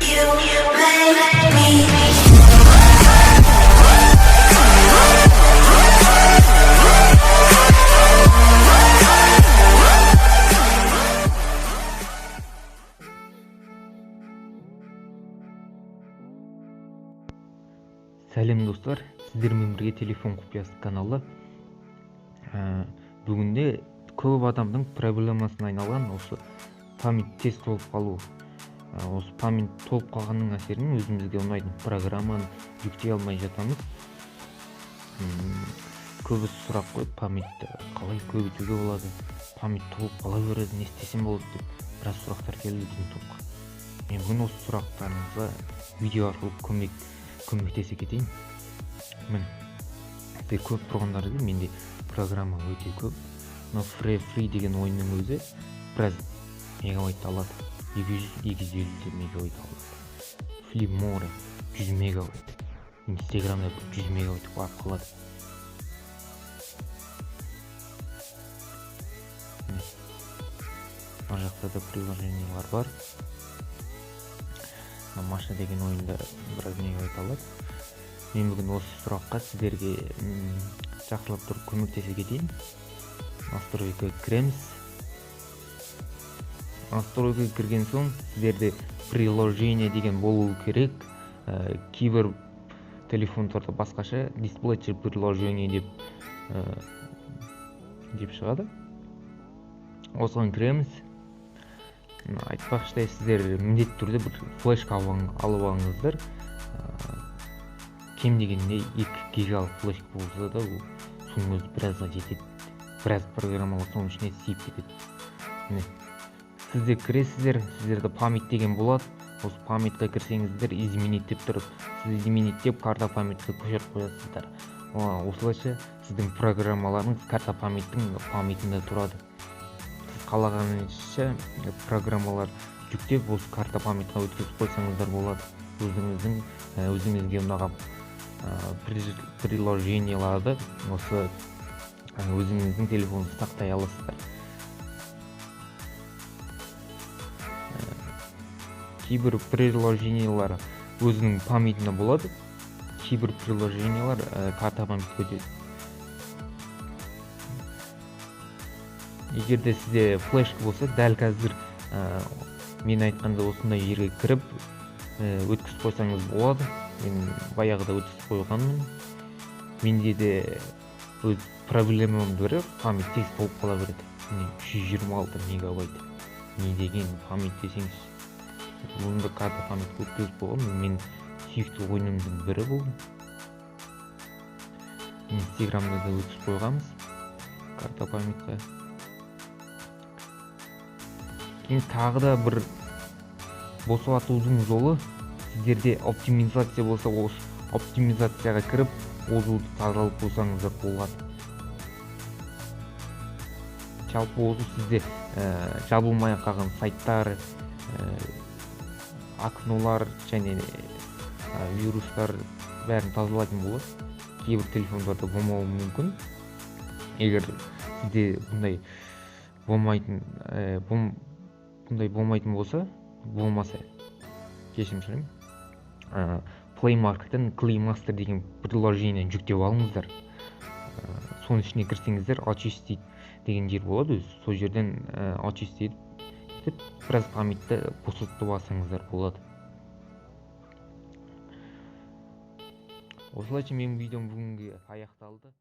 You make me. Сәлем, достар! Сіздермен бірге Телефон құпиясы каналы. Бүгінде көп адамның проблемасына айналған осы память тез толып қалу. Осы память толып қалғанның әсерінен өзімізге ұнайтын программаны жүктей алмай жатамыз. Көбісі сұрақ қойып, памятьті қалай көбейтуге болады, память толып қала береді, не істесем болады деп біраз сұрақтар келді біздің топқа. Мен бүгін осы сұрақтарыңызға видео арқылы көмектесе кетейін. Міне, сіздер көріп тұрғандарыңыздай, менде программа өте көп. Мынау Free деген ойынның өзі біраз мегабайт алады, 200, 250 мегабайт алады. Флиморе 100 мегабайт, Инстаграмда 100 мегабайт барып қалады. Міне, мына жақта да приложениялар бар. Мына Маша деген ойында біраз мегабайт алады. Мен бүгін осы сұраққа сіздерге жақсылап тұрып көмектесе кетейін. Настройкаға кіреміз. Настройкаға кірген соң сіздерде приложение деген болуы керек. Кейбір телефондарда басқаша дисплей приложение деп шығады. Осыған кіреміз. Айтпақшыдай, сіздер міндетті түрде бір флешка алып алыңыздар. Кем дегенде 2 гигалық флешка болса да, ол соның өзі біразға жетеді, біраз программалар соның ішіне сиіп кетеді. Міне, сіздер кіресіздер, сіздерде память деген болады. Осы памятьқа кірсеңіздер, изменить деп тұрып, сіз изменить деп карта памятьқа көшіріп қоясыздар. Осылайша сіздің программаларыңыз карта памяттің памятында тұрады. Сіз қалағанынша программалар жүктеп, осы карта памятьқа өткізіп қойсаңыздар болады. Өзіңізге ұнаған приложенияларды осы өзіңіздің телефоныңызда сақтай аласыздар. Кейбір приложениялар өзінің памятында болады, кейбір приложениялар карта памятьке өтеді. Егер де сізде флешка болса, дәл қазір мен айтқанда осындай жерге кіріп өткізіп қойсаңыз болады. Мен баяғыда өткізіп қойғанмын. Менде де өз проблемамның бірі память тез толып қала береді. Міне, 326 мегабайт. Не деген память десеңізші. Бұны да карта памятьке өткізіп қойғанмын. Мен сүйікті ойынымдың бірі бұл. Инстаграмда да өткізіп қойғанбыз карта памятьқа. Кейін тағы да бір босатудың жолы, сіздерде оптимизация болса, осы оптимизацияға кіріп озуды тазалап қойсаңыздар болады. Жалпы озу сізде жабылмай қалған сайттар, окнолар және вирустар бәрін тазалайтын болады. Кейбір телефондарда болмауы мүмкін. Егер сізде бұндай болмайтын болса, болмаса, кешірім сұраймын. Play Market'тен Clean Master деген приложение жүктеп алыңыздар. Соның ішіне кірсеңіздер, очистить деген жер болады өзі. Сол жерден очистить етіп, біраз памятьті босатып алсаңыздар болады. Осылайша менің видеом бүгінге аяқталды.